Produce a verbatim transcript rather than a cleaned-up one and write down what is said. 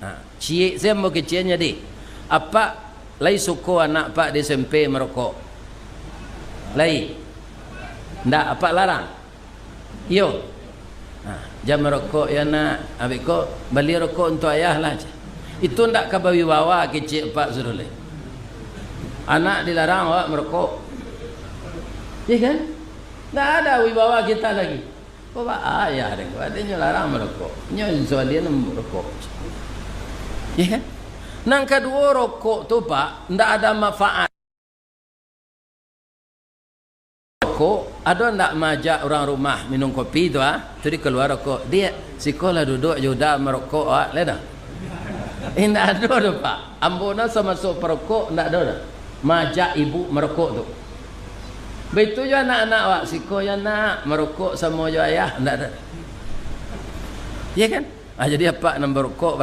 Ha, ciek se ambo kecek nyo, Dik. Apak lai suko anak apak di S M P marokok? Lai? Ndak, apak larang? Iyo. Ha, jan marokok yo, Nak. Abih ko, bali rokok untuak ayah lah, cek. Itu ndak ka bawibawa kecek apak sudah lai. Anak dilarang awak marokok. Iyo kan? Ndak ada wibawa kita lagi. Kok ba ayah deh, kok adonyo larang marokok. Nyo insya Allah nyo marokok. Iyo kan? Nan kaduo, rokok tu, Pak, ndak ada manfaat. Rokok, ado ndak maajak urang rumah minum kopi tu, ah? Tu dikalua rokok. "Diak, siko lah duduak jo uda marokok, ah," lai dah. Indak ado doh, Pak. Ambo no samasuak parokok, ndak ado doh. Maajak ibu marokok tu. Baitu jo anak-anak awak, siko yo, Nak, marokok samo jo ayah, ndak ado. Iyo kan? Ah, jadi apak nan barokok